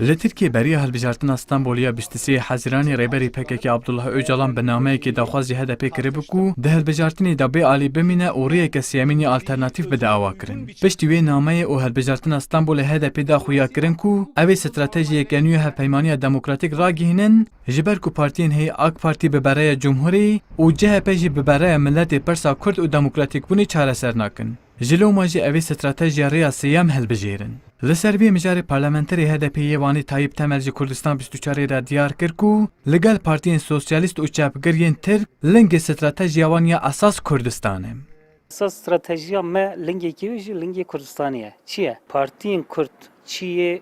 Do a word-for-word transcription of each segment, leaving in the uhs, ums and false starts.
Li Tirkiyê beriya hilbijartina Stenbolê ya bîst û sê Hezîranê Rêberê P K K Abdullah Ocalan bi nameyekê daxwaz ji H D P kiribû ku di hilbijartinê de bê alî bimîne û rêyeke sêyemîn ya alternatîf bide awakirin. Piştî wê nameyê û hilbijartina Stenbolê H D P da xuya kirin ku ew ê stratejiyeke nû ya Hevpeymaniya Demokratîk ragihînin, ji ber ku partiyên heyî AK Partî bibe rêya Cumhurê û C H P jî bibe rêya miletê pirsa Kurd û demokratîkbûnê çareser nakin. Ji loma jî ew ê stratejiya rêya sêyem hilbijêrin. Li ser vê mijarê parlamenterê H D P yê Wanê Tayyip Temel ji Kurdistan bîst û çar ê re diyar kir ku li gel partiyên sosyalîst û çepgir yên Tirk lingê stratejiya wan ya esas Kurdistan e. Esas stratejiya me lingekî wê jî lingê Kurdistanê ye. Çi ye? Partiyên Kurd, çi yê,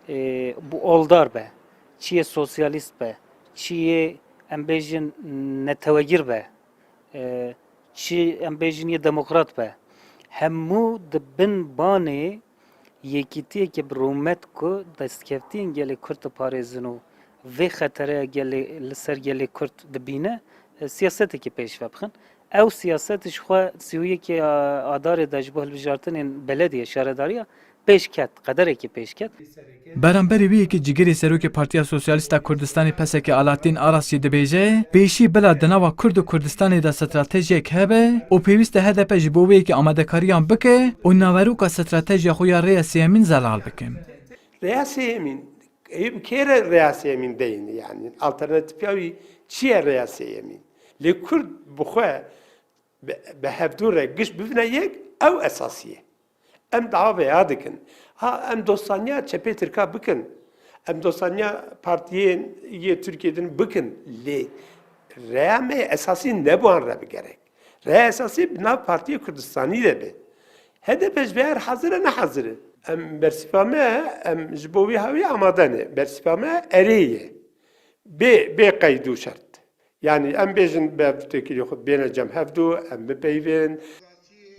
e, bu oldar be, çi yê sosyalîst be, çi yê em bêjin netewegir be, e, çi em bêjin yê demokrat be, hemû di bin banê yekîtiyeke bi rûmet ku destkeftiyên gelê Kurd diparêzin û vê xetereya gelê, li ser gelê Kurd dibîne, e, siyasetekê pêş ve bixin. Ew siyaset ji xwe sî û yekê Adarê de ji bo hilbijartinên belediye, şaredariya pêş ket, qederekê pêş ket. Beramberî wê yekê cîgirê serokê Partiya Sosyalîst a Kurdistanê P S K Alaaddin Aras jî dibêje, pêşî bila di nava Kurd û Kurdistanê de stratejiyek hebe û pêwîst e H D P ji bo wê yekê amadekariyan bike û naveroka stratejiya xwe ya rêya sêyemîn zelal bike. Rêya sêyemîn, ê bi kê re rêya sêyemîn deyne, yanî alternatîfa wî çi ye rêya sêyemîn? Lê Kurd bi xwe bi, bi hevdû re giş bibine yek, ew esasî ye. Em dawa vêya dikin. Ha, em dostaniya çepê Tirka bikin. Em dostaniya partiyên yê Tirkiyê din bikin. Lê rêya me esasî ne bi wan re bi gerek. Rêya esasî bi nav Partiyê Kurdistanî de be. H D P ji vê her hazir e, ne hazir e. Em bersiva me, em ji bo wî hawî amade ne. Bersiva me erê ye. Bê, bê qeyd û şert. Yanî em bêjin bi hevdû têkilî xwe bêne cem hevdû, em bipeyvin.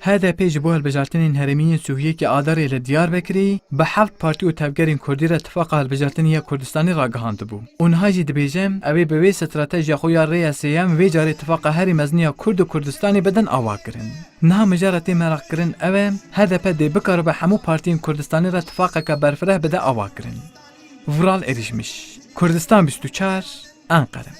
H D P ji bo hilbijartinên herêmî yên sî û yekê Adarê li Diyarbekirê bi heft partî û tevgerên Kurdî re tifaqa hilbijartinê ya Kurdistanê ragihandibû û niha jî dibêje, ew ê bi wê stratejiya xwe ya rêya sêyem vê carê tifaqa herî mezin ya Kurd û Kurdistanê bidin awakirin. Niha mijara tê meraqkirin ew e, H D P dê bikaribe hemû partiyên Kurdistanê re tifaqeke berfireh bide awakirin. Vural Erîşmiş, Kurdistan bîst û çar, Enqere.